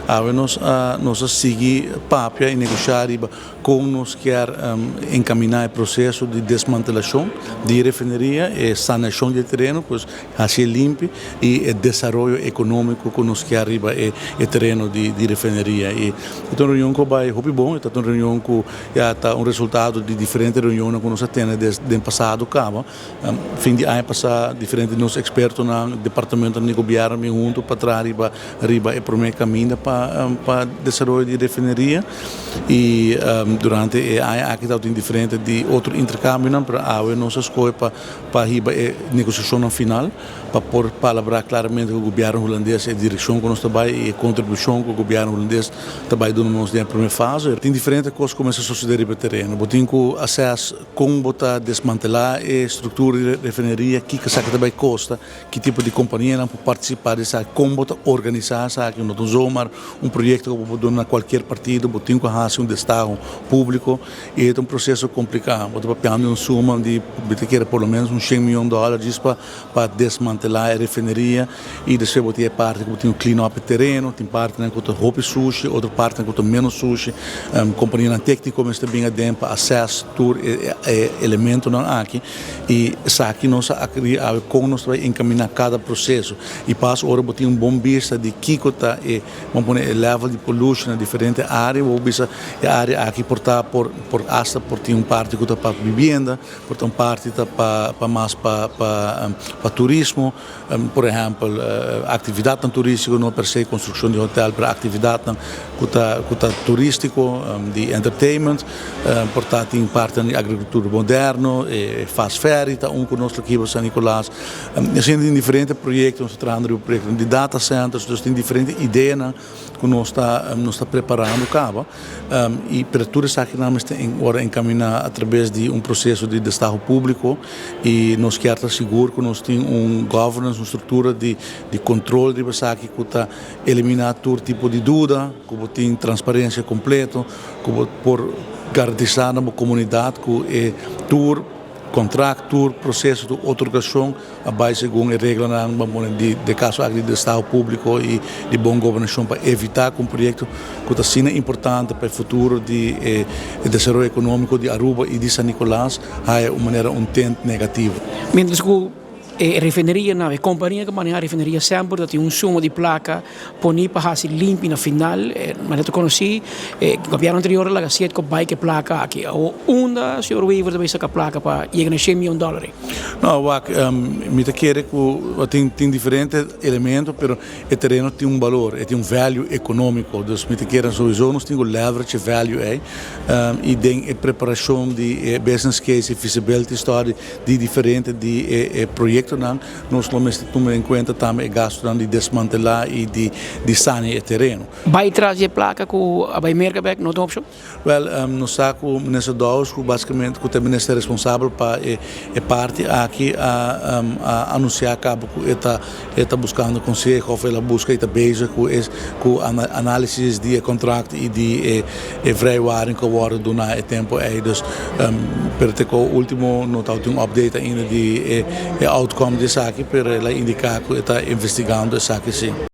Awe nos a sigui papia y negocia riba con nos kier encamina e proceso di desmantelacion di refineria, e sanacion di tereno, pues haci limpi y e desaroyo economico cu nos kier riba e tereno di refineria. Y e un reunion cu a bay hopi bon, e un reunion cu ya ta un resultado di diferente reunion cu nos a tene desde pasado caba. Fin di aña pasa, diferente nos expertonan, departamento di gobierno hunto pa traha riba e prome caminda pa desaroyo di refineria y durante e aña aki tin diferente di otro intercambio, pero awe nos a scoge pa hiba e negociacion final pa por palabra claramente cu gobierno Hulandes e direccion cu nos ta bay y e contribucion cu gobierno Hulandes ta bay duna nos den prome fase. Tin diferente cos cu cuminsa sucede riba tereno. Bo tin cu assess con bo ta desmantela e structura di refineria, kico esaki ta bay costa, ki tipo di compania por participa den esaki, con bo ta organisa esaki, no ta zomaar un proyecto cu bo por duna na cualkier partido, bo tin cu haci un destaho publico y ta un proceso complica. Bo ta papiando un suma di por lo menos un 100 miyon dollar pa desmantela e refineria y despues bo tin parti cu tin clean up e tereno, tin parti cu ta hopi sushi, otro parti cu ta menos sushi, compania tecnico mester bin aden pa assess tur e elementonan aki y esaki nos a con nos ta bay encamina cada proceso y pas ora bo tin un bon bista di kico ta e, ban pone, e level di pollution na diferente area, bo bisa e area aki por ta por hasta por tin un parti cu ta pa vivienda, por ta un parti ta pa mas pa turismo, por ehempel, actividad turistico, no per se construccion di hotel, pero actividad cu ta turistico, di entertainment, por ta tin parti di agricultura moderno, e fast ferry ta un cu nos aki na San Nicolas. Asina tin diferente proyecto, nos ta trahando un proyecto di data centers, dus tin diferente idea cu nos ta preparando caba y pero tur esaki nos ta awor encamina atraves di un proceso di destaho publico y nos kier ta sigur cu nos tin un governance, un structura di control di esaki cu ta elimina tur tipo di duda, cu tin transparencia completo, cu por garantisa na comunidad cu e tur contract, tur proceso di otorgacion a bay segun e regla di caso di destaho publico y di bon gobernacion pa evita cu un proyecto cu ta asina importante pa e futuro di desaroyo economico di Aruba y di San Nicolas haya un manera un tint negativo. Mientras cu e refineria, na e compania cu maneha refineria semper tin un suma di placa poni pa haci limpi na final, mas ta conoci, gobierno anterior a laga Citgo bay cu e placa aki. Unda señor Wever ta bay saca placa pa yega na 100 miyon dollar? No, wak, mi ta kere cu tin diferente elemento, pero e tereno tin un balor, tin un value economico. Dus mi ta kere sowieso nos tin leverage value ey, y den e preparacion di business case y feasibility study di diferente di proyectonan, nos lo mester tuma en cuenta tambe e gasto di desmantela y di sania e tereno. Bay tras di placa cu a bay Merca bek, no tin opcion? Wel, nos sa cu minister Dowers, cu basicamente cu ta minister responsabel pa e parti aki, a anuncia caba cu e ta buscando conseho of el a busca y ta bezig cu analysis di contract y di e vrijwaring cu wordo duna e tempo ey. Dus, pero te cu ultimo no ta un update ainda di e outcome di esaki, pero el a indica cu e ta investigando esaki si.